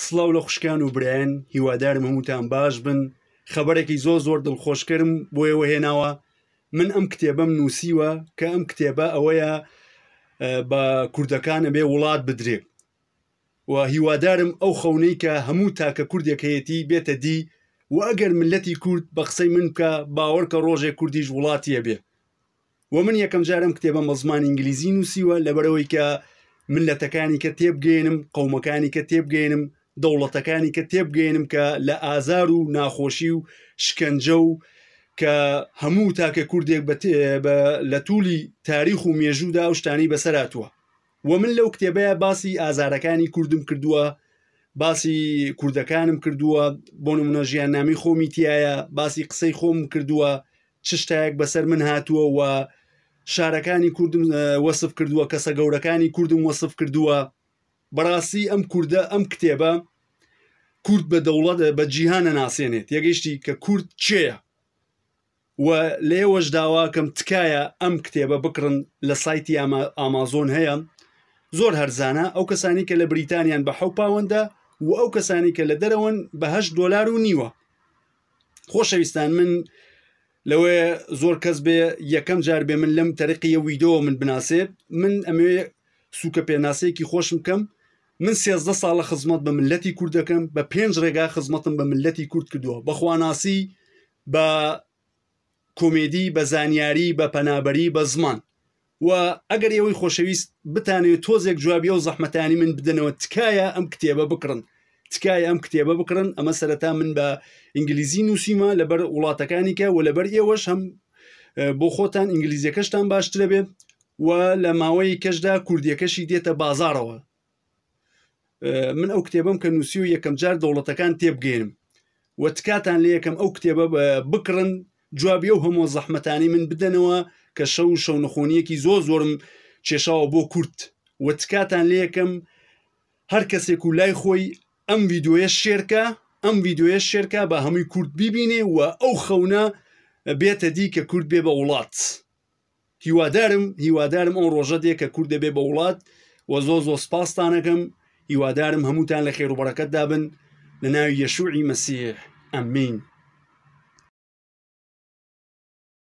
سڵاو لە خوشکان و برایان هیوادارم هەمووتان باش بن خەبەرێکی زۆر زۆر دڵخۆشکەرم بۆ ئێوە هێناوە من ئەم کتێبەم نووسیوە کە ئەم کتێبە ئەوەیە بە کوردەکانە بێ وڵات بدرێ و هیوادارم ئەو خەونەی کە هەموو تاکە کوردێک هەیەتی بێتە دی و ئەگەر ملەتی کورد بە قسەی من بکە باوەڕکە ڕۆژێک کوردیش وڵاتیە بێ وە من یەکەم جار ئەم کتێبەم بە زمانی ئینگلیزی نووسیوە لەبەرەوەی کە ملەتەکانی کە تێبگەێنم قەومەکانی کە تێبگەێنم دەوڵەتەکانی کە تێبگەێنم کە لە ئازار و ناخۆشی و شکەنجە و کە هەموو تاکە کوردێک لە تولی تاریخ و مێژوودا ئەو شتانی بەسەراتوە و من لەو کتێبەیە باسی ئازارەکانی کوردم کردووە باسی کوردەکانم کردووە بۆ نمونە ژیان نامی خۆمی تایە باسی قسەی خۆم کردووە چ شتایەک بەسەر من هاتووە و شارەکانی کوردم وەسف کردووە کەسە گەورەکانی کوردم وەسف کردووە بەڕاستی ئەم کوردە ئەم کتێبە کورد بە دەوڵەت بە جیهانە ناسێنێت تێگەیشتی کە کورد چێە و لێوەش داواکەم تکایە ئەم کتێبە بکڕن لە سایتی ئامازۆن هەیە زۆر هەرزانە ئەو کەسانی کە لە بریتانیان بە حەو پاوەندە و ئەو کەسانی کە لە دەرەوەن بە هەشت دۆلار و نیوە خۆشەویستان من لەوەیە زۆر کەس بێ یەکەم جار بێ من لەم تەرقیە ویدۆوە من بناسێ من ئەمەوێ سوکە پێناسەیەکی خۆشم بکەم من سێزدە ساڵە خزمەت بە ملەتی کورد دەکەم بە پێنج ڕێگا خزمەتم بە ملەتی کورد کردووە بە خواناسی بە کۆمێدی بە زانیاری بە پەنابەری بە زمان و ئەگەر ئێوەی خۆشەویست بتانەوێت تۆزێک جوابی ئەو زەحمەتانی من بدەنەوە تکایە ئەم کتێبە بکڕن تکایە ئەم کتێبە بکڕن ئەمە سەرەتا من بە ئینگلیزی نووسیمە لەبەر وڵاتەکانی کە و لەبەر ئێوەش هەم بۆ خۆتان ئینگلیزیەکەشتان باشترە بێت و لە ماوەی کەشدا کوردیەکەشی دێتە بازارەوە من ئەو کتێبم کە نووسی و یەکەم جار دەوڵەتەکان تێبگەێنم و تکاتان لێ یەکەم ئەو کتێبە بکڕن جوابی ئەو هەموو زەحمەتانی من بدەنەوە کە شەو و شەونخۆنیەکی زۆر زۆرم کێشاوە بۆ کورد و تکاتان لێ یەکەم هەر کەسێک و لای خۆی ئەم ڤیدیۆیە شێرکە ئەم ڤیدیۆیە شێرکە بە هەمووی کورد بیبینێ و ئەو خەونە بێتە دی کە کورد بێ بە وڵات هیوادارم هیوادارم ئەو ڕۆژە دێ کە کورد دەبێ بە وڵات و زۆر زۆر سپاستانەکەم هیوادارم هەمووتان لە خێر و بەڕەکەتدا بن لە ناوی یەشوعی مەسیح ئەمین.